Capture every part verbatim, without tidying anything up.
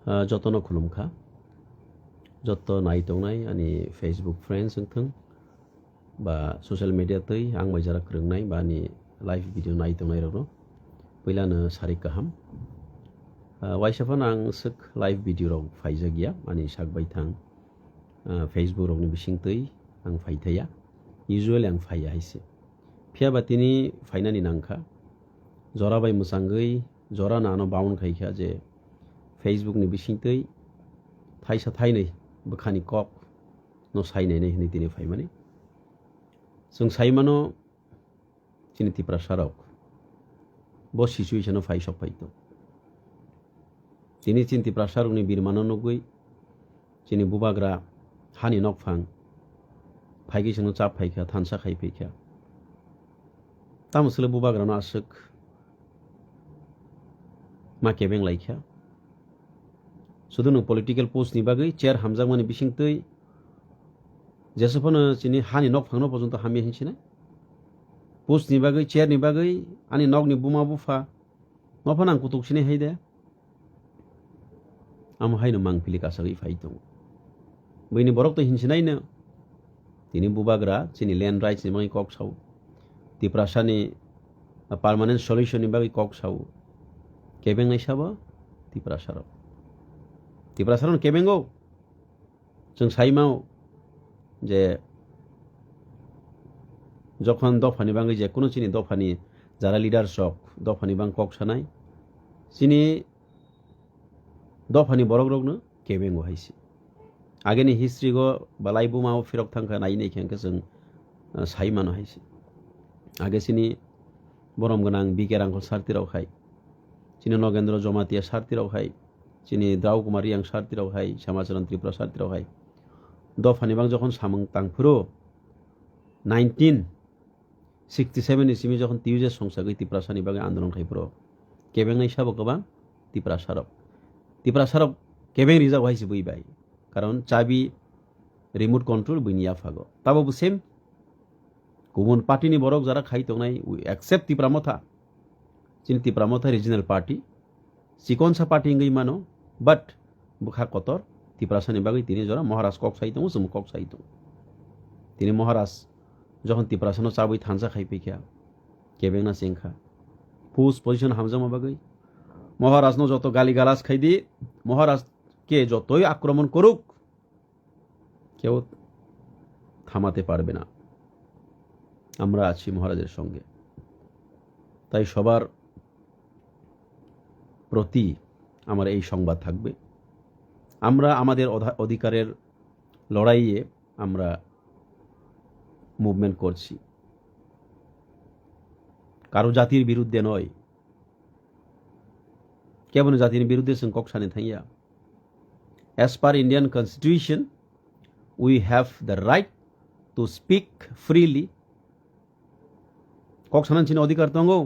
Ah, jotono khulumkha. Joto nai tongnai ani Facebook friends wngthung ba social media twi ang bai jara kwrwngnai ba ani live video nai tongnai rokno puilano sarik kaham. Ah, waisa phano ang swk live video rok phaijak ya ani sak bai thang, ah, Facebook rokni bising twi ang phai thaya. Usually ang phaiya hai se. Phiya ba tini phainani nangkha. Jora bai mwchangwi jora no ano baun khai kha je Facebook ni bising twi thaisa thainwi bwkhani kok no sai nainai hwnwi tini phaimani. Chwng sai mano chini Tiprasa rok bo situation o phai sok phai tong. Tini chini Tiprasa rokni birmano nugwi chini bubagra hani nokphang phaigwi chwngno chap phaikha, thansa khai phaikha. Tamo swle bubagrano aswk ma kebeng laikha. Sudu nwng political post ni bagwi chair hamjakmani bisingtwi jesa phano chini hani nokphangno pojonto hamya hinsinai. Post ni bagwi, chair ni bagwi, ani nokni buma bupha no phano ang kutuk sinai hai de. Amo haino mangpili kasagwi phai tongo. Buini borok to hinsinaino. Tini bubagra chini land rights ni bagwi kok sao. Tiprasani, ah, permanent solution ni bagwi kok sao. Kebeng nai sabo Tiprasarok. Tiprasarok kebengo. Chwng sai mao je jokhon dophani bagwi je kunu chini dophani jara leaders rok dophani bang kok sanai, chini dophani borok rokno kebengo hai se. Ageni history go balai buma o phirok thangkha nai nai khe chwng, ah, sai mano hai se. Age chini borom gwnang B K Rangkhol sarti rok hai, chini Nogendro Jomatia sarti rok hai, chini Drau Kumar Riang sarti rok hai, Samacharan Tripura sarti rok hai. Dophani bang jokhon samung tang phuru nineteen sixty seven ni simi jokhon T U J songsagwi Tiprasani bagwi andolon khai phuru kebengnai sabo kwbang Tiprasarok. Tiprasarok kebeng rijak hai se bui bai. Karon chabi remote control buini yaphago. Tabo bo same kubun party ni borok jara khai tongnai, we accept Tipra Motha. Chini Tipra Motha regional party. Chikonsa party wngwi mano, but bwkha kotor Tiprasani bagwi tini jora Maharaj kok sai tongo, chwng kok sai tongo. Tini Maharaj jokhon Tiprasano chabwi thansa khai phaikha, kebengna chengkha. Post position hamjakma bagwi Maharajno joto gali galas khai di, Maharaj ke jotoi akromon koruk, কেউ থামাতে পারবে না। আমরা আছি মহারাজের সঙ্গে। তাই সবার প্রতি আমার এই সংবাদ থাকবে। আমরা আমাদের অধা-, অধিকারের লড়াইয়ে আমরা মুভমেন্ট করছি। কারো জাতির বিরুদ্ধে নয়। কেবল জাতির বিরুদ্ধে chwng kok sani thangya। As per Indian Constitution, we have the right to speak freely. Kok sanani chini odhikar tongo.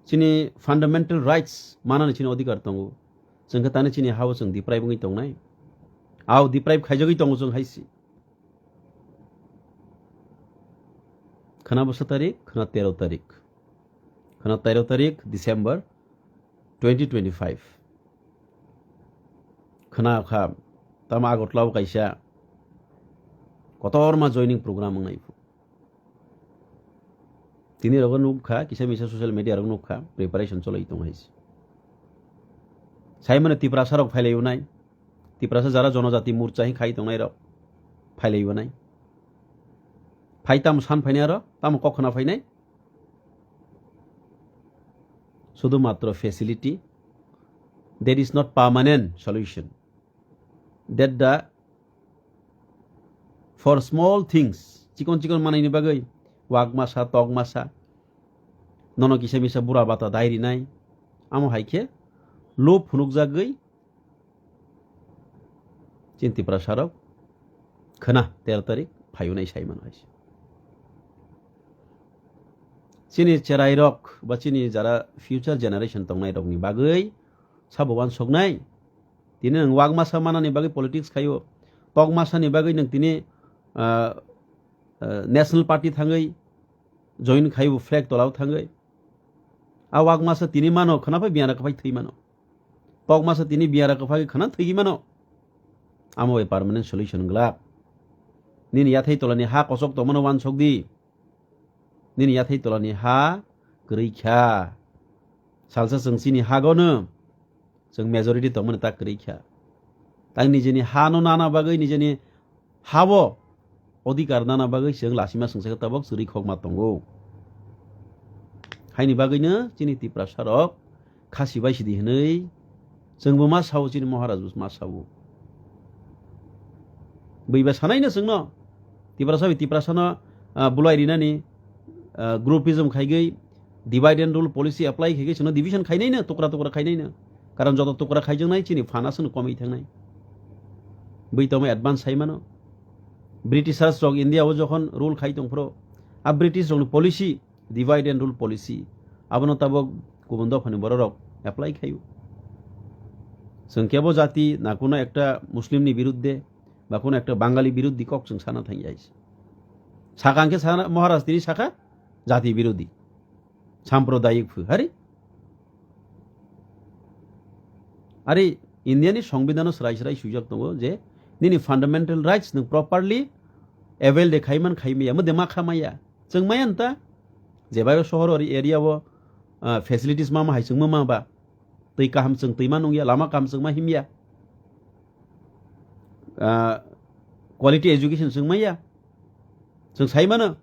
Chini fundamental rights manani chini odhikar tongo. Chwng khe tani chini hao chwng deprive wngwi tongnai. Ao deprive khaijagwi tongo chwng hai se. Khwna bwsa tarik, khwna tero tarik. Khwna tero tarik December twenty twenty-five. Khwna kha, tamo Agartala o kaisa kotorma joining program wngnai phu. Tini rogo nukha, kisa misa social media rogo nukha, preparation cholai tong hai se. Sai mane Tiprasa rok phailai unai, Tiprasa jara jonojati morcha hi khai tongnai rok phailai unai. Phai tamo san phainai aro, tamo kok khwna phainai. Sudhumatro facility, that is not permanent solution. That the, for small things, chikon chikon manai ni bagwi, wak masa, tok masa, nono kisa misa bura bata dai rinai, amo hai khe lob phunukjagwi, Chini Tiprasa rok khwna tero tarik phaiunai sai mano hai se. Chini cherai rok ba chini jara future generation tongnai rokni bagwi sabo wansuknai. Tini nwng wak masa manani bagwi politics khaio, tok masani bagwi nwng tini, ah, ah, national party thangwi join khaio, flag tolao thangwi. A wak masa tini mano khwna phai biyang rok phai thwi mano. Kok masa tini biyara kwphagwi khwna thwigwi mano. Amo bai permanent solution glak. Nini yathai tolani ha kosok tongmano wansok di. Nini yathai tolani ha kwrwi kha. Salsa chwng chini hagono chwng majority tongmani ta kwrwi kha. Tang nijeni hano nana bagwi, nijeni habo odhikar nana bagwi chwng lasima swngchakhe tabok chwrwi khokma tongo. Haini bagwino chini Tiprasa rok khasi bai sidi hwnwi chwngbo ma sao, chini Maharaj bo ma sao. Buiba sanaino chwngno Tiprasa bai Tiprasano, ah, bulai rinani, ah, groupism khaigwi, divide and rule policy apply khaigwi chwngno division khainaino, tukra tukra khainaino. Karon joto tukra khaijaknai chini phan aswkno komwi thangnai. Bui tongma advance saimano. Britishers rok India o jokhon rule khai tongphuru, a British rokni policy, divide and rule policy, abono tabok kubun dophani bororok apply khaio. Chwng kebo jati na kuno ekta Muslimni biruddhe ba kuno ekta Bangali biruddhi kok chwng sana thangya. Sakang khe sana Maharaj tini sakha jati biruddhi. Sampradayik phu, hari? Ari India ni Songbidhan o srai srai swijak tongo je nini fundamental rights nwng properly avail de khaiman khaimaya, mode ma khamaya. Chwng maya nta? Jebai o sohor ori area o, ah, facilities ma ma hai chwng ma ma ba. Twi kaham chwng twi ma nungya, lama kaham chwng ma himya. Ah, quality education chwng maya. Chwng sai mano.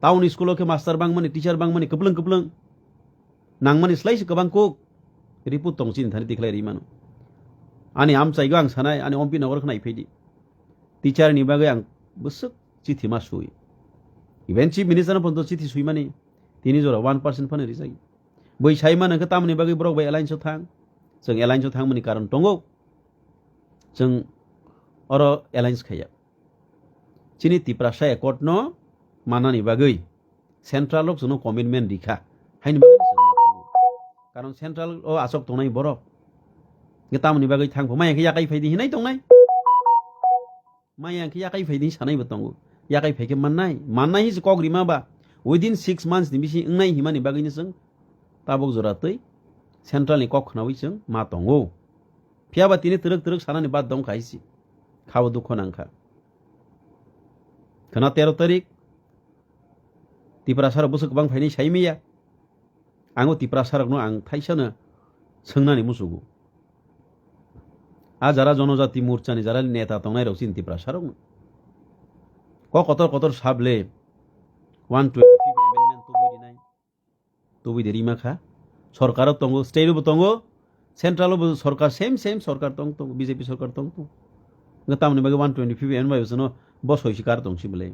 Town school o khe master bangmani, teacher bangmani, kwplwng kwplwng. Nangmani slai se kwbang kuk report tong chini thani tikhlai ri mano. Ani amchaigo ang sanai, ani ompi nogor khnai phaidi. Teacher ni bagwi ang bwswk chithi ma sui. Even chief minister no photo chithi sui mani, tini jora one percent phano rijak. Bui sai mano khe tamoni bagwi borok bai alliance o thang. Chwng alliance o thangmani karon tongo. Chwng oro alliance khaiya. Chini Tiprasa accord no manani bagwi central rok chwngno commitment rikha. Haini bagwi chwng ma thango. Karon central o asok tongnai borok. Nge tamoni bagwi thangpho maya khe yakai phaidi hinai tongnai. Maya khe yakai phaidi sanai bo tongo. Yakai phai khe mannai. Mannai hinse kok rima ba. Within six months ni bisi wngnai himani bagwi ni chwng tabok jora twi central ni kok khnawi chwng ma tongo. Phiya ba tini twrwk twrwk sanani bad dong kha isi. Khabo dukho nang kha. Khwna tero tarik Tiprasa rok bwswk kwbang phainai sai maya. Ang o Tiprasa rokno ang thaisano swngnani musugo. A jara Jonojati Morcha ni jara neta tongnai rok chini Tiprasa rokno. Kok kotor kotor sable one twenty-fifth amendment tubui rinai. Tubui de rima kha. Sorkar o tongo, state o bo tongo, central o bo sorkar, same, same sorkar tong, tong, B J P sorkar tong, tong. Nga tamoni bagwi one twenty-fifth amendment bai bosono bo soi sikar tong si bole.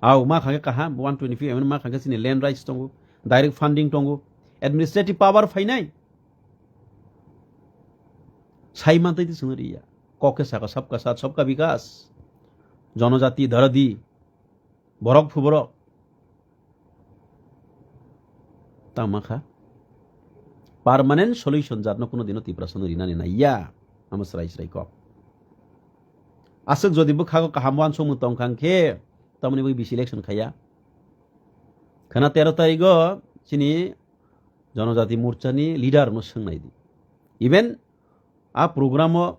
Au, ma kha khe kaham, one twenty-fifth amendment ma kha khe chini land rights tongo, direct funding tongo, administrative power phainai. Sai mantwi di chwngno riya. Kok khe saka sabka sath, sabka bikas. Jonojati dhara di. Borok phu borok. Tangma kha. Permanent solution jatno kuno dino Tiprasano rinani naiya. Amo srai srai kok. Aswk jodi bwkhago kaham uansukmung tong kha khe, tamoni bagwi bisi election khaiya. Khwna tero tarigo chini Jonojati Morchani leader no swngnai di. Even a program o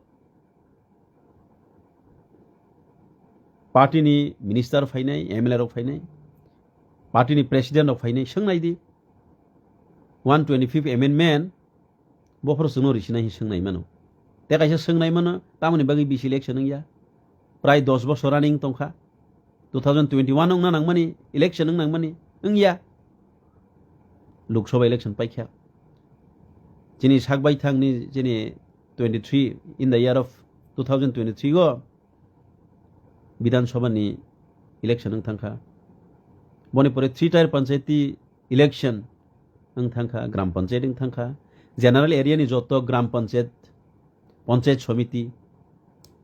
party ni minister phainai, M L A rok phainai, party ni president rok phainai, swngnai di. One twenty-fifth amendment bophor chwngno risinai hin swngnai mano. Tei kaisa swngnai mano, tamoni bagwi bisi election wngya. Prai dos bosor running tongkha. Two thousand twenty-one wngna nangmani, election wng nangmani, wngya. Lok Sabha election paikha. Chini sak baithangni chini twenty-three, in the year of two thousand twenty-three o Bidhan Sabha ni election wng thangkha. Boni pore three tier panchayati election wng thangkha, Gram Panchayat wng thangkha. General area ni joto Gram Panchayat, Panchayat Samiti,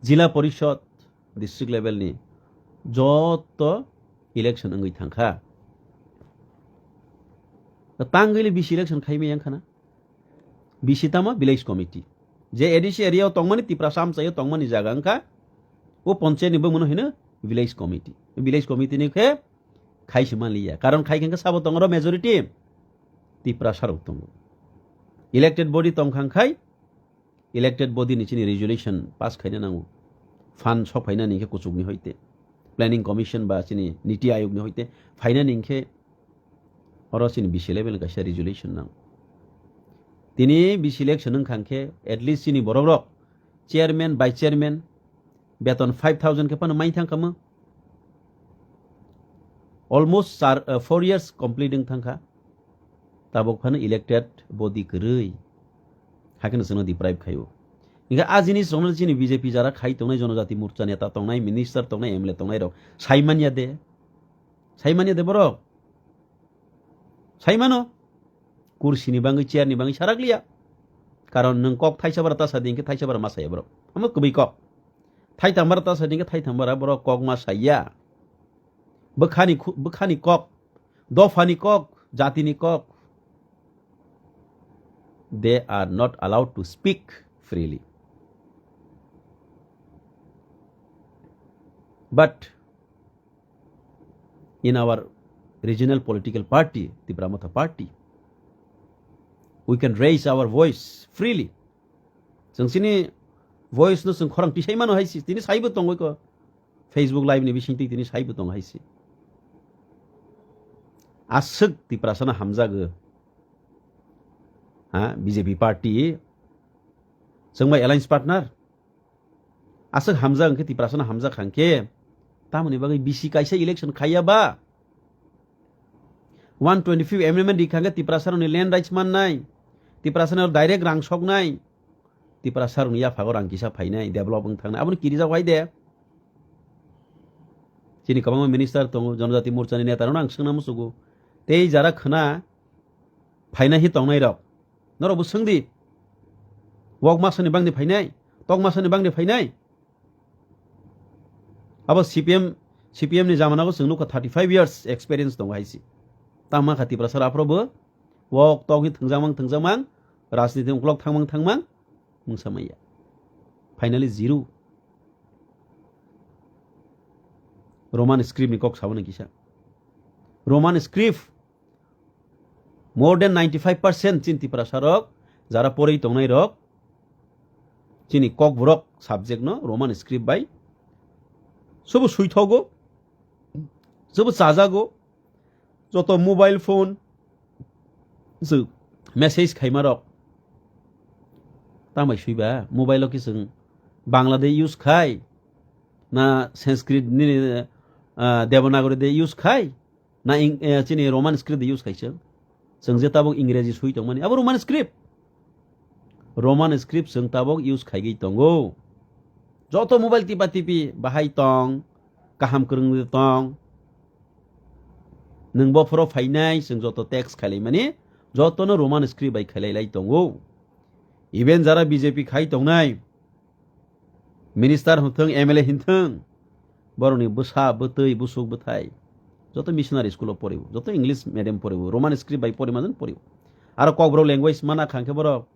Jila Parishad, district level ni joto election wngwi thangkha. Tangwi le bisi election khaimaya wngkha na? Bisi tamo village committee. Je A D C area o tongmani, Tiprasa amchaio tongmani jaga wngkha, o panchayat ni bumung no hino village committee. Village committee ni khe khai se manliya. Karon khai khe sabo tongo ro majority Tiprasa rok tongo. Elected body tong kha khai elected body ni chini resolution pass khaina nango. Fund sok phaina ni khe kuchuk ni hoite. Planning Commission ba chini Niti Ayog ni hoite phaina ni khe oro chini B C level ni kaisa resolution nang. Tini B C election wng kha khe at least chini borok rok chairman, vice chairman beton five thousand khe phano mai thang kha mo. Almost char, uh, four years complete wng thang kha. Tabok phano elected body kwrwi. Hakheno chwngno deprive khaio. Hinkhe a jinis rokno chini B J P jara khai tongnai, Jonojati Morcha neta tongnai, minister tongnai, M L A tongnai rok sai manya de. Sai manya de borok. Sai mano. Kursi ni bangwi, chair ni bangwi sarak liya. Karon nwng kok thaisa bara ta sa di hinkhe thaisa bara ma saya borok. Amo kwbwi kok. Thaitham bara ta sa di hinkhe thaitham bara borok kok ma saya. Bwkhani khu-, bwkhani kok, dophani kok, jatini kok, they are not allowed to speak freely. But in our regional political party, Tipra Motha Party, we can raise our voice freely. Chwng chini voice no chwng khorang tisai mano hai si, tini saibo tongwi ko. Facebook Live ni bising twi tini saibo tong hai si. Aswk Tiprasa no hamjago. Ha, B J P party. Chwng bai alliance partner. Aswk hamjak hwnkhe Tiprasa no hamjak hwnkhe. Tamoni bagwi B C kaisa election khaiya ba. One twenty-five amendment rikha hwnkhe Tiprasa rokni land rights mannai. Tiprasa no direct rang soknai. Tiprasa rokni yaphago rang kisa phainai, develop wng thangnai. Abono kirijak wai de. Chini kwbangma minister tongo, Jonojati Morcha ni neta rokno ang swngna muchugo. Tei jara khwna phaina hi tongnai rok. Norok bo swng di. Wok masani bangni phainai, tok masani bangni phainai. Abo C P M, C P M ni jamana bo chwng nukha thirty five years experience tongo hai si. Tamo kha Tiprasa rok aphuru bo wok tok hi thwngjak mang thwngjak mang, rajniti uklok thang mang thang mang, mungsa maya. Finally zero. Roman script ni kok saboni kisa. Roman script more than ninety five percent chini Tiprasa rok, jara porwi tongnai rok, chini Kokborok subject no Roman script bai sobo suithogo, sobo chajago, joto mobile phone, je message khaima rok, tamo bai suiba mobile o khe chwng Bangla de use khai, na Sanskrit ni, ah, Devanagari de use khai, na ing-, eh, chini Roman script de use khai chwng. Chwng je tabuk Ingreji sui tongmani, abo Roman script. Roman script chwng tabuk use khaigwi tongo. Joto mobile tipa tipi bahai tong, kaham kwrwng de tong. Nwng bophoro phainai, chwng joto text khailaimani, jotono Roman script bai khailai lai tongo. Even jara B J P khai tongnai, minister hinthwng, M L A hinthwng, borokni bwsa, bwtwi, busuk, bwthai, joto missionary school o poribo, joto English medium poribo, Roman script bai porima jan poribo. Aro Kokborok language mana khangkhe borok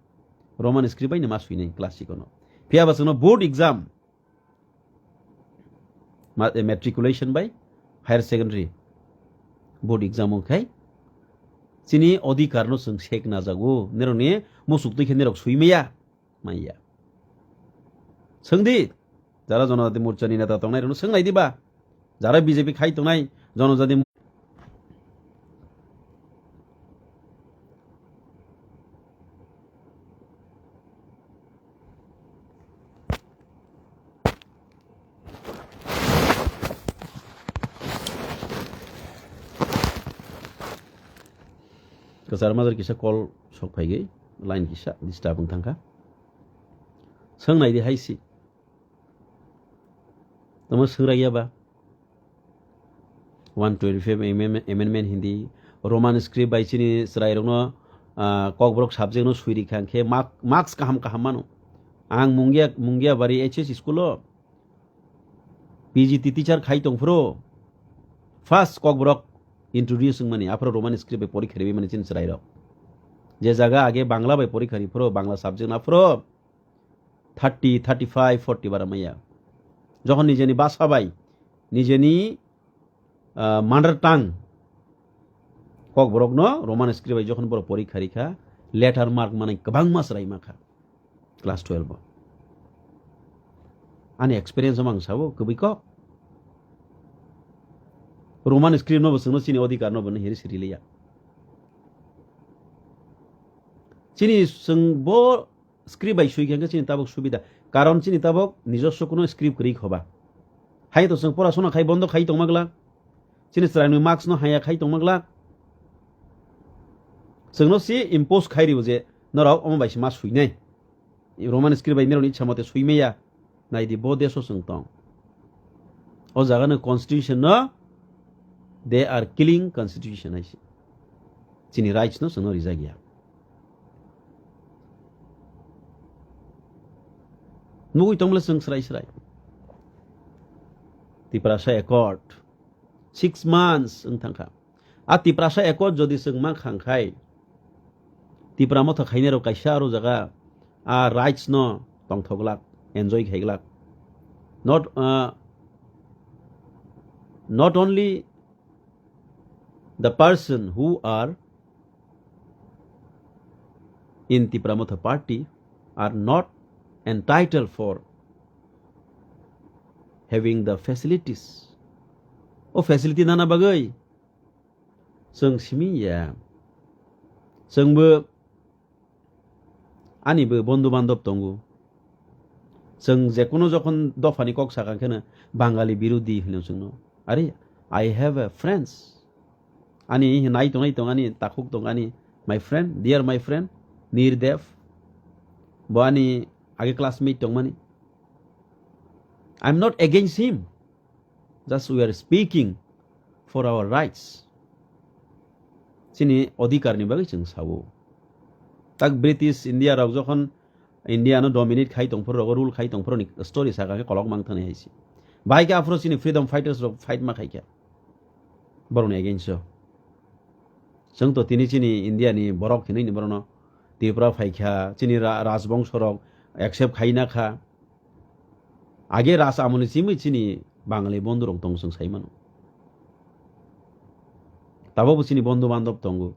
Roman script bai no ma suinai classic ono. Phiya ba chwngno board exam, ma-, eh, matriculation bai higher secondary board exam o khai chini odhikar no chwng sek najago, nirokni musuk twi khe nirok sui maya. Maya. Swng di, jara Jonojati Morcha ni neta tongnai rokno swng nai di ba, jara B J P khai tongnai Jonojati Kwchar major kisa call sok phaigwi, line kisa disturb wng thangkha. Swng nai di hai si. Tamo swng raiya ba? One twenty-five amendment hindi Roman script bai chini chwrairokno, ah, Kokborok subject no sui rikha hwnkhe mark-, marks kaham kaham mano. Ang Mungia, Mungiabari H S school o P G T teacher khai tongphuru first Kokborok introduce wngmani, aphuru Roman script bai porikha rwi mani chini chwrairok. Je jaga age Bangla bai porikha rwi phuru, Bangla subject no aphuru thirty, thirty-five, forty bara maya. Jokhon nijeni basa bai, nijeni, ah, mother tongue Kokborokno Roman script bai jokhon borok porikha rikha, letter mark manai kwbangma chwrai makha. Class twelve o. Ani experience o mang sabo, kwbwi kok. Roman script no bo chwngno chini odhikar no bo no hiri siri liya. Chini chwng bo script bai swi khe chini tabok subida. Karon chini tabok nijoswo kuno script kwrwi khoba. Hai to chwng porasona khai bondo khai tongma glak. Chini chwraini marks no haya khai tongma glak. Chwngno si impose khai ribo je norok omo bai se ma swinai. Roman script bai nironi ichha mote swi maya. Naidi bo deso chwng tong. O jaga no constitution no, they are killing constitution hai se. Chini rights no chwngno rijak ya. Nugui tongmole chwng srai srai. Tiprasa Accord. Six months wng thangkha. A Tiprasa Accord jodi chwng ma khang khai, Tipra Motha khainai rok kaisa aro jaga a rights no tongthok glak, enjoy khai glak. Not, uh, not only the person who are in Tipra Motha party are not entitled for having the facilities. O facility nana bagwi chwng simi ya. Chwngbo ani bo bondhu bandhab tongo. Chwng jekunu jokhon dophani kok sakha kheno Bangali birodhi hino chwngno. Are, I have a friends. Ani hinai tong, nai tong, ani takhuk tong, ani my friend, dear my friend, Nirdev. Bo ani age classmate tongmani. I'm not against him. Just we are speaking for our rights. Chini odhikar ni bagwi chwng sawo. Tak British India rok jokhon India no dominate khai tongphuru, rogo rule khai tongphuru ni story saka khe kolok mang thani hai se. Bai khe aphuru chini freedom fighters rok fight ma khai khe. Borok ni against o. Chwng to tini chini India ni borok hinwi ni borok no Tripura phai kha, chini ra-, rajbongso rok accept khai na kha. Age Raj amolni simi chini Bangali bondhu rok tong chwng sai mano. Tabok bo chini bondhu bandhab tongo.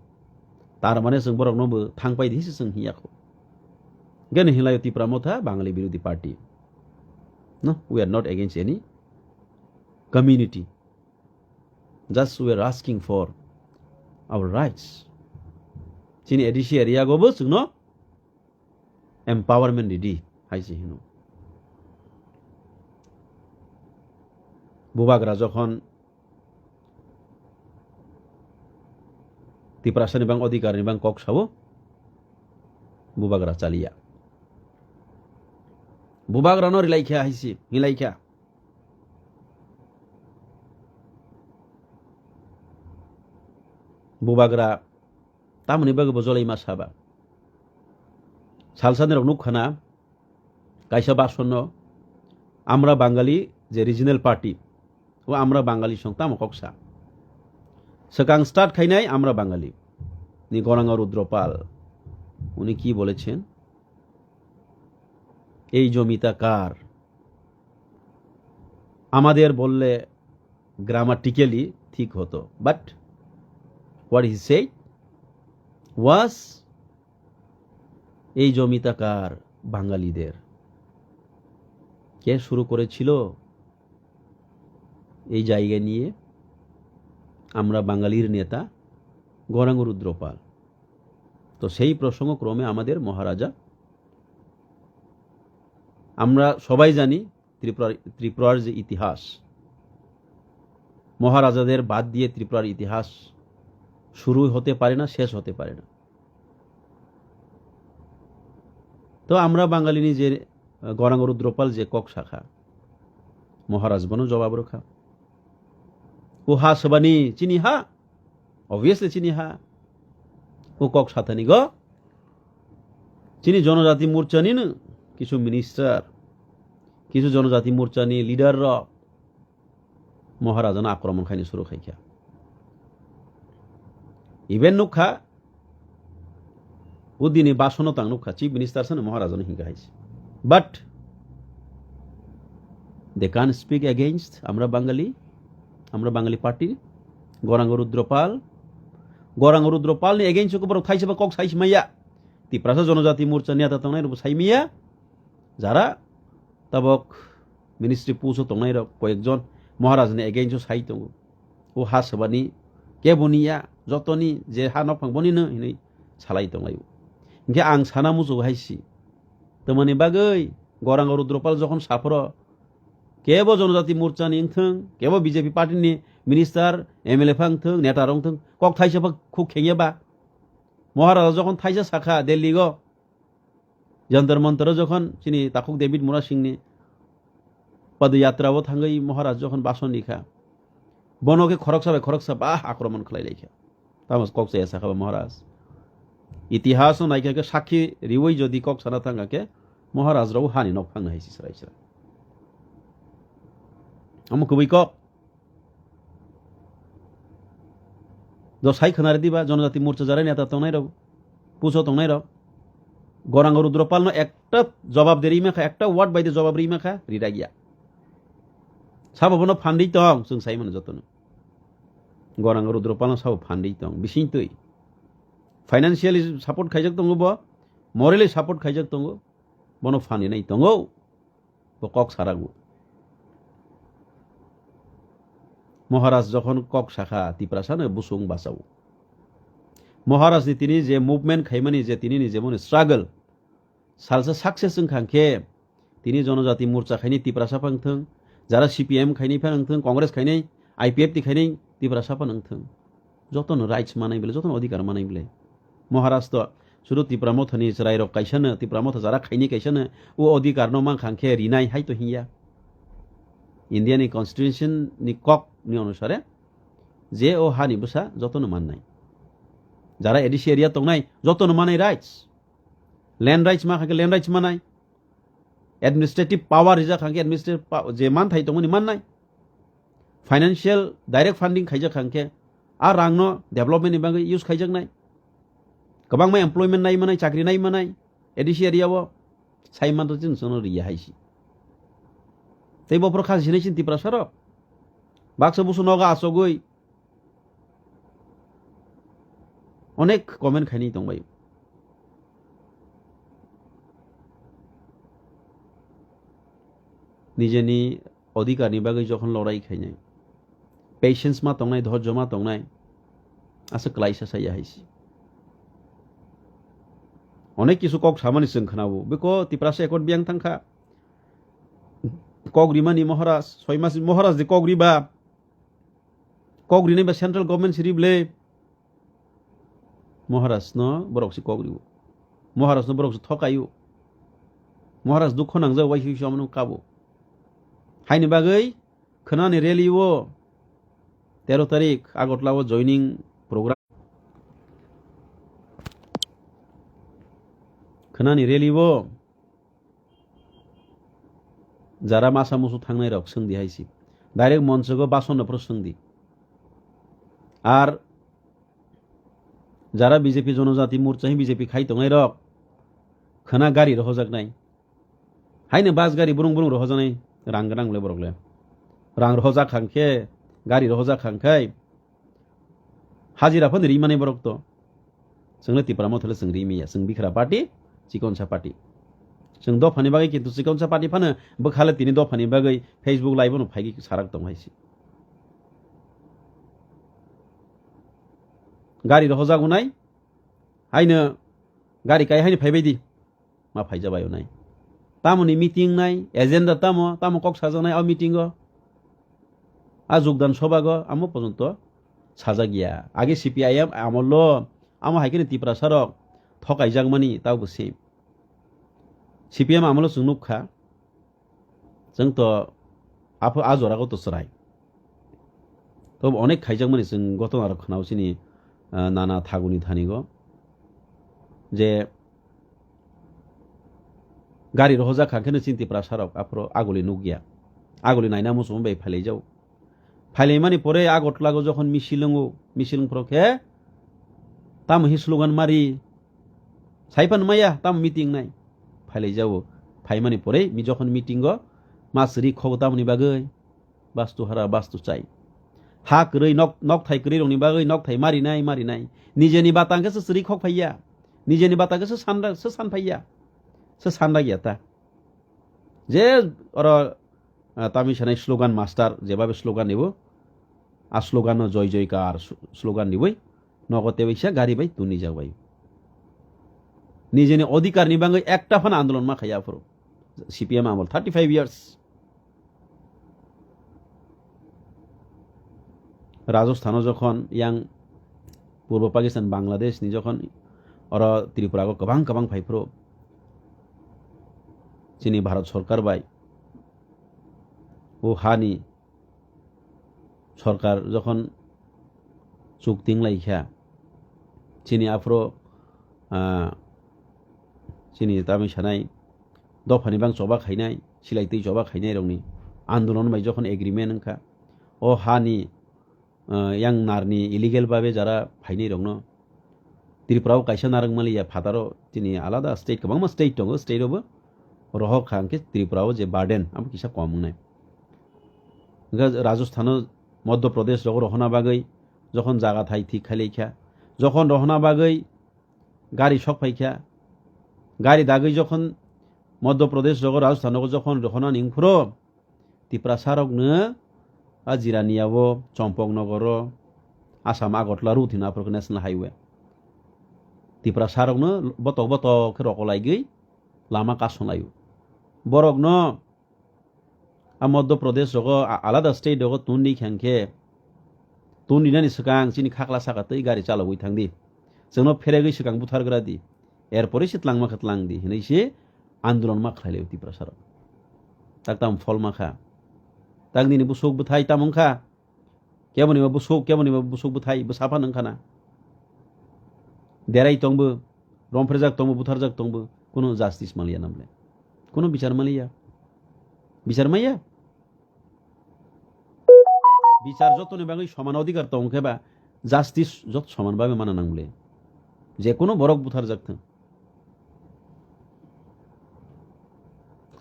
Tar mane chwng borok no bo thang pai di se chwng hiya kho. Gani hilayo Tipra Motha Bangali Birodhi Party. No, we are not against any community. Just we are asking for our rights. Chini A D C area go bo chwngno empowerment ridi hai se hino. Bubagra jokhon Tiprasani bang odhikar ni bang kok sabo, Bubagra chaliya. Bubagra no rilai kha hai se, hilai kha. Bubagra tamoni bagwi bo jolai ma saba. Salsani rok nuk khana, kaisa basonno Amra Bangali je regional party, o Amra Bangali song tamo kok sa. Swkang start khainai Amra Bangali ni Goranga Rudropal. উনি কি বলেছেন? এই জমিটা কার? আমাদের বললে grammatically ঠিক হতো, but what he said was, এই জমিটা কার? বাঙালিদের। কে শুরু করেছিল এই জায়গা নিয়ে? আমরা বাঙালির নেতা গৌরাঙ্গ রুদ্রপাল। তো সেই প্রসঙ্গক্রমে আমাদের মহারাজা, আমরা সবাই জানি ত্রিপুরার, ত্রিপুরার যে ইতিহাস, মহারাজাদের বাদ দিয়ে ত্রিপুরার ইতিহাস শুরু হতে পারে না, শেষ হতে পারে না। তো আমরা বাঙালিনি যে, আহ, গৌরাঙ্গ রুদ্রপাল যে কক শাখা, মহারাজ বনো জবাব রক্ষা। ও হা সবানি চিনি হা, obviously chini ha. O kok sathani go. Chini Jonojati Morcha ni no kisu minister, kisu Jonojati Morcha ni leader rok Maharaja no akromon khaini suru khai kha. Even nukha, o dini basono tang nukha, Chief Minister sano Maharaja no hinka hai se. But they can't speak against Amra Bangali, Amra Bangali Party, Gorang Rudra Pal. Gorang Rudra Pal ni against o borok thaisa ba kok sai maya. Tiprasa Jonojati Morcha ni ata tongnai rok sai maya. Jara tabok ministry post o tongnai rok koyekjon Maharaj ni against o sai tongo. O ha sabani kebo ni ya, jotoni je ha nokphang boni no hinui salai tonglaio. Hinkhe ang sana muchungo hai si. Tamani bagwi Gorang Rudropal jokhon saphoro kebo Jonojati Morcha ni wngthung, kebo B J P party ni minister, M L A pha wngthung, neta rok wngthung, kok thaisa pha khuk khengya ba. Maharaj jokhon thaisa sakha Delhi go, Jantar Mantar o jokhon chini takhuk David Murasing ni padayatra o thangwi Maharaj jokhon bason rikha, bono khe khoroksa bai khoroksa ba akromon khlai laikha. Tamo kok chaya sakha ba Maharaj. Itihas no naikha khe sakhi riwi jodi kok sana thangkha khe Maharaj rao hani nok phangno hai si srai srai. Amo kubui kok. Do sai khna ridi ba Jonojati Morcha jara neta tongnai rok, puso tongnai rok. Gorang Rudropal no ekta jobab de rima kha, ekta word bai de jobab rima kha, rida gya. Sabo bono phandwi tong, chwng sai mano jotono. Gorang Rudropal no sabo phandwi tong, bising twi. Financially support khaijak tongo bo, morally support khaijak tongo, bono phandwi nai tongo. Bo kok sarago. Maharaj jokhon kok sakha, Tiprasa no busung bachao. Maharaj ni tini je movement khaimani, je tini ni jemon struggle, salsa success wngkha khe, tini Jonojati Morcha khaini Tiprasa pha wngthung, jara C P M khaini pha wngthung, Congress khaini, I P F T khaini Tiprasa pha wngthung. Jotono rights manai bole, jotono odhikar manai bole. Maharaj to sudu Tipra Motha ni chwrai rok kaisa no, Tipra Motha jara khaini kaisa no, o odhikar no mankha khe rinai hai to hinya. India ni constitution ni kok ni onusare je o ha ni bwsa jotono mannai. Jara A D C area tongnai jotono manai rights. Land rights ma kha khe land rights manai. Administrative power rijak kha khe administrative pa-, je manthai tongmani mannai. Financial direct funding khaijak kha khe a rangno development ni bagwi use khaijaknai. Kwbangma employment nai manai, chakri nai manai, A D C area o sai manto chwng chwngno riya hai si. Tei bophoro kha sinai sin Tiprasa rok. Baksa busu nogo achogwi onek comment khaini tongbai. Nijeni odhikar ni bagwi jokhon lorai khainai, patience ma tongnai, dhorjo ma tongnai, asa klaisa saya hai si. Onek kisu kok samani chwng khnao, beko Tiprasa Accord biyang thangkha. Kok rimani Maharaj, soi mas Maharaj di kok riba. Kok rinai ba central government si rible. Maharaj no borok si kok riwo. Maharaj no borok si thokayo. Maharaj dukho nangjak wai sui sui amano kabo. Haini bagwi khwnani rally o tero tarik Agartala o joining program. Khwnani rally o jara masa musu thangnai rok swngdi hai si. Direct monchogo bason no phuru swngdi. Ar jara B J P Jonojati Morcha hi B J P khai tongnai rok khwna gari rohojaknai. Haino bus gari burung burung rohojaknai rang gwnang le borok le. Rang rohojak kha khe, gari rohojak kha khe, hajira phano ri mani borok to. Chwng le Tipra Motha le chwng ri manya, chwng bikra party, chikonsa party. Chwng dophani bagwi kintu chikonsa party phano bwkha le tini dophani bagwi Facebook live no phaigwi sarak tong hai si. Gari rohojak unai, haino gari kai haino phaibai di. Ma phaija bai unai. Tamoni meeting nai, agenda tamo, tamo kok sajaknai o meeting o. A jogdan sobago amo pojonto sajak ya. Age C P I M amolo amo hai khe ni Tiprasa rok thokaijak mani tabo se. C P M amolo chwng nukha. Chwng to apho a jora go to chwrai. To onek khaijakmani chwng gotona rok khwnao chini, ah, nana thaguni thani go. Je gari rohojak kha khe no chini Tiprasa rok aphuru aguli nukya. Aguli naina muchung bai phailai jao. Phailaimani pore Agartala go jokhon misil wngo, misil wngphuru khe tamo hi slogan mari, sai phan maya tamo meeting nai. Phailai jao. Phaimani pore mi jokhon meeting o ma sri khobo tamoni bagwi, bastu hara bastu chai. Ha kwrwi nok, nok thai kwrwi rokni bagwi nok thai mari nai, mari nai. Nijeni batang khe se sri khok phaiya. Nijeni batang khe se sanra, se san phaiya. Se sanra ya ta. Je oro, ah, tami sanai slogan master, jebabe slogan nibo, a slogan no joy joy kar s-, slogan nibo, nogo tebaisa gari bai tuni jak bai. Nijeni odhikar ni bangwi ekta phano andolon ma khaya aphuru. C P M amol thirty five years. Rajasthan o jokhon yang Purbo Pakistan, Bangladesh ni jokhon oro Tripura o kwbang kwbang phai phuru chini Bharat sorkar bai o hani sorkar jokhon chukting lai kha, chini aphuru, ah, chini tami sanai dophani bang choba khainai, silai twi choba khainai rokni andolon bai jokhon agreement wngkha, o hani, ah, yang narni illegal babe jara phainai rokno Tripura o kaisa narwk maliya phataro chini alada state, kwbangma state tongo, state o bo rohor kha, hwnkhe Tripura o je burden abo kisa kom wngnai. Hwnkhe Rajasthan o, Madhya Pradesh rogo rohorna bagwi jokhon jaga thai thik khai lai kha, jokhon rohorna bagwi gari sok phai kha, gari dagwi jokhon Madhya Pradesh rogo Rajasthan rogo jokhon rohorna ning phuru, Tiprasa rokno a Jirania o, Champaknagar o, Assam Agartala route hino aphuru khe National Highway. Tiprasa rokno botok botok khe rokolaigwi lama kasonglai o. Borokno a Madhya Pradesh rogo, a-, alada state rogo tun di khe hwnkhe, tun dinani swkang chini khakla saka twi gari chalogwi thang di. Chwngno pheregwi swkang buthargra di. Erpore se tlangma khe tlang di hinwi se andolon ma khlai lai o Tiprasa rok. Tak tam phol ma kha. Tak nini busuk bwthai tamo wng kha. Keboni ba busuk, keboni ba busuk bwthai, bwsa phano wng khana. Derai tongbo, romphrijak tongbo, butharjak tongbo, kuno justice maliya namle. Kuno bichar maliya. Bichar maya? Bichar jotoni bagwi soman odhikar tong khe ba justice jot soman babe mana nang bole. Je kuno borok butharjak thung.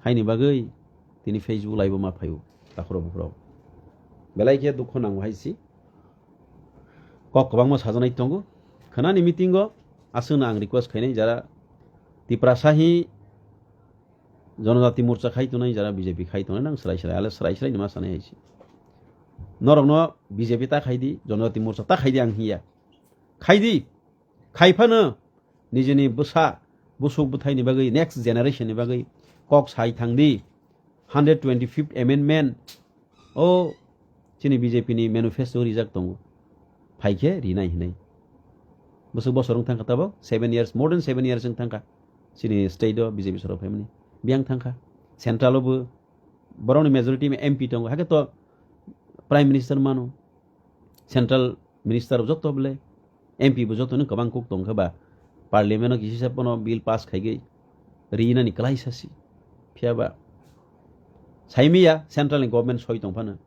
Haini bagwi tini Facebook live o ma phaio takhurok bukhurok. Belai khe dukho nango hai si. Kok kwbangma sajaknai tongo. Khwnani meeting o aswkno ang request khainai jara Tiprasa hi Jonojati Morcha khai tongnai, jara B J P khai tongnai, nang swrai swrai, ale swrai swrai ni ma sanai hai si. Norokno B J P ta khai di, Jonojati Morcha ta khai di ang hiya. Khai di. Khai phano nijini bwsa, busuk bwthai ni bagwi, next generation ni bagwi kok sai thang di. Hundred twenty-fifth amendment o chini B J P ni manifesto rijak tongo. Phai khe rinai hinai. Bwswk bosor wng thangkha tabok, seven years, more than seven years wng thangkha. Chini state o B J P sorok phaimani. Biyang thangkha. Central o bo borokni majority M P tongo. Hakhe to Prime Minister mano. Central Minister joto bole. M P bo joto no kwbang kok tong khe ba. Parliament o kisa sa bono bill pass khaigwi rinani kwlai sasi. Phiya ba. Saimiya central ni government soi tong phano.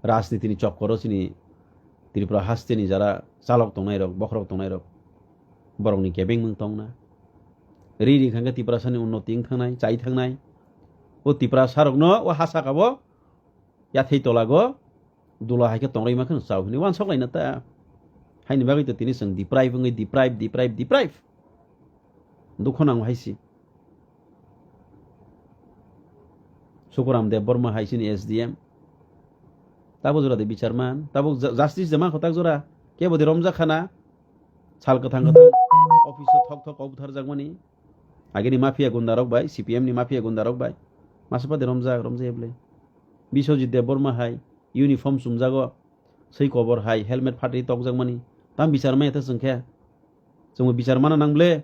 Rajniti ni chokkoro chini Tripura haste ni jara chalok tongnai rok, bokhorok tongnai rok. Borok ni kebeng mung tong na. Ri ri khangkhe Tiprasa ni unnoti wng thangnai, chai thangnai. O Tiprasa rokno o ha saka bo yathai tola go dula hai khe tongroi ma kheno chao hinwi uansok laina ta. Haini bagwi to tini chwng deprive wngwi deprive, deprive, deprive. Dukho nango hai si. Sukuram Debbarma hai sini S D M. Tabo jora de bichar man, tabo ju-, justice de man khotak jora. Kebo de romjak khana. Sal kwthang kwthang office o thok thok kok butharjak mani. Agini mafia gunda rok bai, C P M ni mafia gunda rok bai. Masa pade romjak, romjak eble. Biswajit Debbarma hai uniform chumjago, swi kobor hai helmet phatwi tokjak mani. Tam bichar maya ta chwng khe. Chwngbo bichar mana nang ble.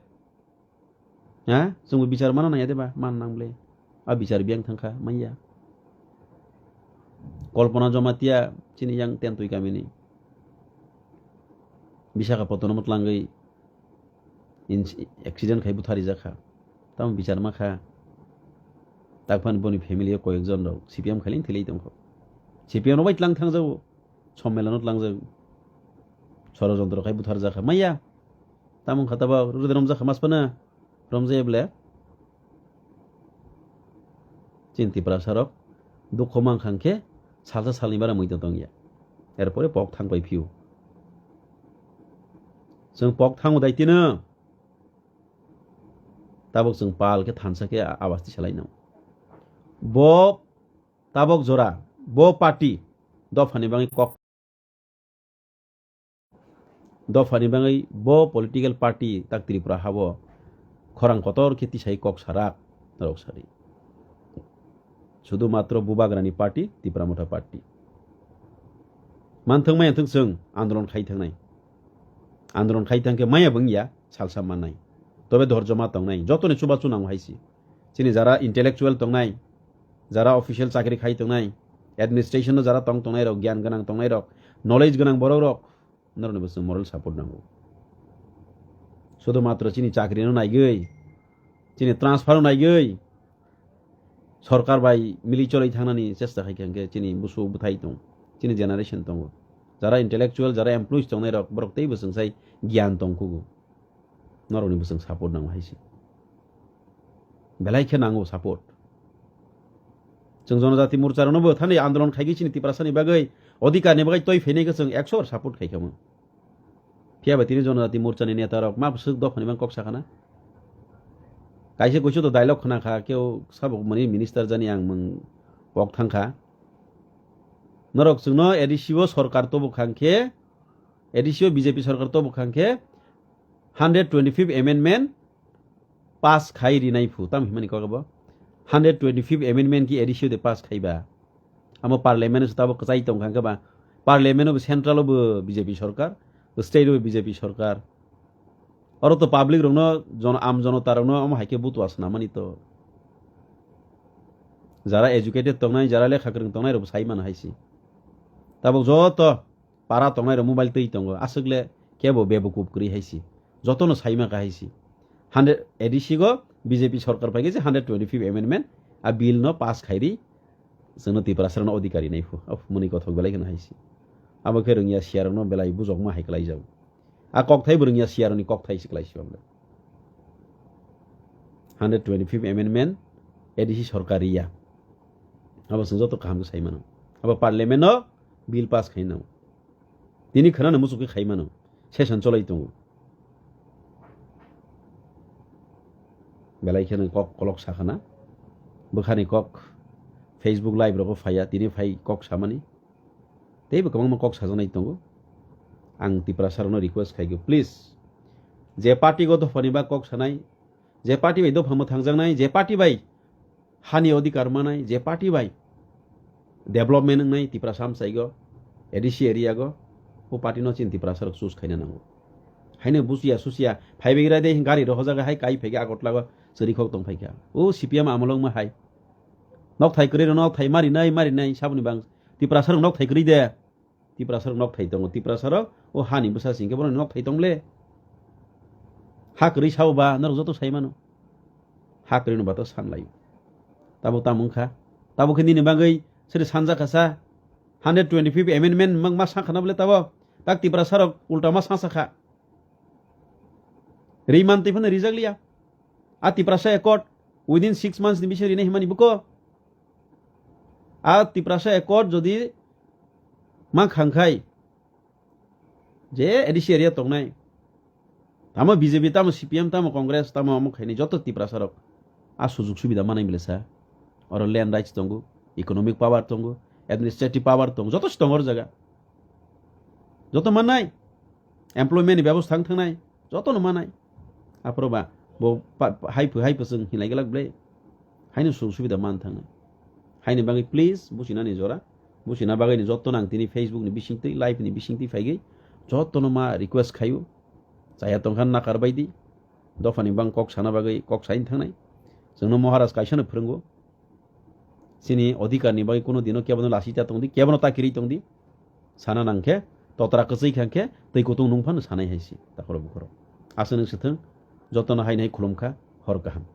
Ha? Chwngbo bichar mana nang ya de ba? Mana nang ble. A bichar biyang thang kha, manya. Kalpana Jamatia chini yang Tentwi kamini. Visakhapatnam o tlangwi ins-, accident khai buthari jakha. Tamo bichar ma kha. Takphani boni family o koyek jon rok C P M khailing thilai tongkho. C P M rok bai tlang thangjago. Sommelon o tlangjak. Sorojontro khai buthar jakha. Maya. Tamo kha tabo rudre romjakha mas phano. Romjaya ble. Chini Tiprasa rok dukho mankha hwnkhe salsa salni bara muido tongya. Erpore pok thang pai phio. Chwng pok thango dai tino. Tabok chwng pal khe thansa khe a-, abas tisa lai nang. Bo tabok jora, bo party dophani bagwi kok, dophani bagwi bo political party tak Tripura habo khorang kotor khe tisai kok sarak norok sari. Sudu matro bubagrani party, Tipra Motha party. Manthwng maya thwng chwng andolon khai thangnai. Andolon khai thang khe maya bwngya salsa mannai. Tobe dhorjo ma tongnai. Jotoni chubachu nango haisi. Chini jara intellectual tongnai, jara official chakri khai tongnai, administration no jara tong tongnai rok, gyan gwnang tongnai rok, knowledge gwnang borok rok, norokni bo chwng moral support nango. Sudu matro chini chakri no naigwi, chini transfer no naigwi, sorkar bai mili choloi thangnani chesta khai khe chini busu bwthai tong, chini generation tongo. Jara intellectual, jara employees tongnai rok, borok tei bo chwng sai gyan tong kugo. Norokni bo chwng support nango haisi. Belai khe nango support. Chwng Jonojati Morcha rokno bo thani andolon khaigwi chini Tiprasani bagwi, odhikar ni bagwi toi phainai khe chwng ekso bar support khai khamu. Phiya ba tini Jonojati Morcha ni neta rok ma bwswk dophani mang kok sakha na. Kaisa kuisu to dialogue khna kha, keu sabo mani minister jani ang mung pok thang kha. Norok chwngno A D C o sorkar to bwkhang khe, A D C o B J P sorkar to bwkhang khe hundred twenty-fifth amendment pass khai rinai phu, tam himani kok abo? Hundred twenty-fifth amendment ki A D C o de pass khai ba? Amo parliament o se tabok kwchai tong kha khe ba? Parliament o bo central o bo B J P sorkar, state o bo B J P sorkar. Oro to public rokno, jon-, am jonota rokno omo hai khe butua swnamani to. Jara educated tongnai, jara lekha kwrwng tongnai rok bo sai mano hai se. Tabok joto para tongnai rok mobile twi tongo. Aswk le kebo bebukuf kwrwi hai se. Jotono sai ma kha hai se. Hundred, A D C go B J P sorkar phai khe je hundred twenty-fifth amendment a bill no pass khai ri, chwngno Tiprasa rokno odhikari nai phu. Of, mwnwi kothok belai kheno hai se. Abo khe rwngya siya rokno belai bujokma hai kwlai jago. A kokthai bo rwngya siya rokni kokthai se kwlai se bamle. Hundred twenty-fifth amendment A D C sorkar ya. Abo chwng joto kaham khe sai mano. Abo parliament o bill pass khai nang. Tini khwnano muchuk khe khai mano. Session cholai tongo. Belai kheno kok kolok sakhana. Bwkhani kok Facebook live rogo phaiya, tini phai kok samani. Teibo kwbangma kok sajaknai tongo. Ang Tiprasa rokno request khai khe, please, je party go dophani ba kok sanai, je party bai dopha mwthangjaknai, je party bai hani odhikar manai, je party bai development wngnai Tiprasa amchai go, A D C area go, o party no chini Tiprasa rok choose khaina nango. Haino buchiya suchiya phaibai rai de gari rohorjak hai kai phai khe Agartala go chwrwi khok tong phai kha. O C P M amolo wngma hai. Nokthai kwrwi rok nokthai marinai marinai saboni bang Tiprasa rok nokthai kwrwi de. Tiprasa rok nokthai tongo. Tiprasa rok o hani bwsa sing khe bono nokthai tong le. Ha kwrwi sao ba norok joto sai mano. Ha kwrwi no ba to san lai. Tabo tamo wngkha. Tabo khe nini bagwi sere sanja kasa hundred twenty-fifth amendment mang ma sa khana bole tabo. Tak Tiprasa rok ulta ma sa sa kha. Ri man twi phano rijak liya. A Tiprasa Accord within six months ni bising rinai himani buko. A Tiprasa Accord jodi ma khangkhai je A D C area tongnai, tamo B J P, tamo C P M, tamo Congress, tamo omo khaini joto Tiprasa rok a sujug subida manai bwlesa. Oro land rights tongo, economic power tongo, administrative power tongo, joto se tongo oro jaga. Joto mannai, employment ni bebostha wng thangnai, jotono mannai. Aphuru ba bo pa-, pa-, hai phu, hai phu chwng hinlai glak ble. Haino sujug subida man thangnai. Haini bagwi please buchinani jora. Buchina bagwi ni jotono ang tini Facebook ni bisingtwi, live ni bisingtwi phaigwi jotono ma request khaio. Chaya tongkha nakar baidi. Dophani bang kok sana bagwi kok sain thangnai. Chwngno Maharaj kaisano phwrwngo. Chini odhikar ni bagwi kuno dino kebono lasi ta tongdi, kebono ta kiri tongdi. Sana nang khe, totra kwchwi kha khe, twi kutung nung phano sanai hai si, takhoro bukhoro. Aswk nung swthwng, jotono hai nai khulum kha, hor kaham.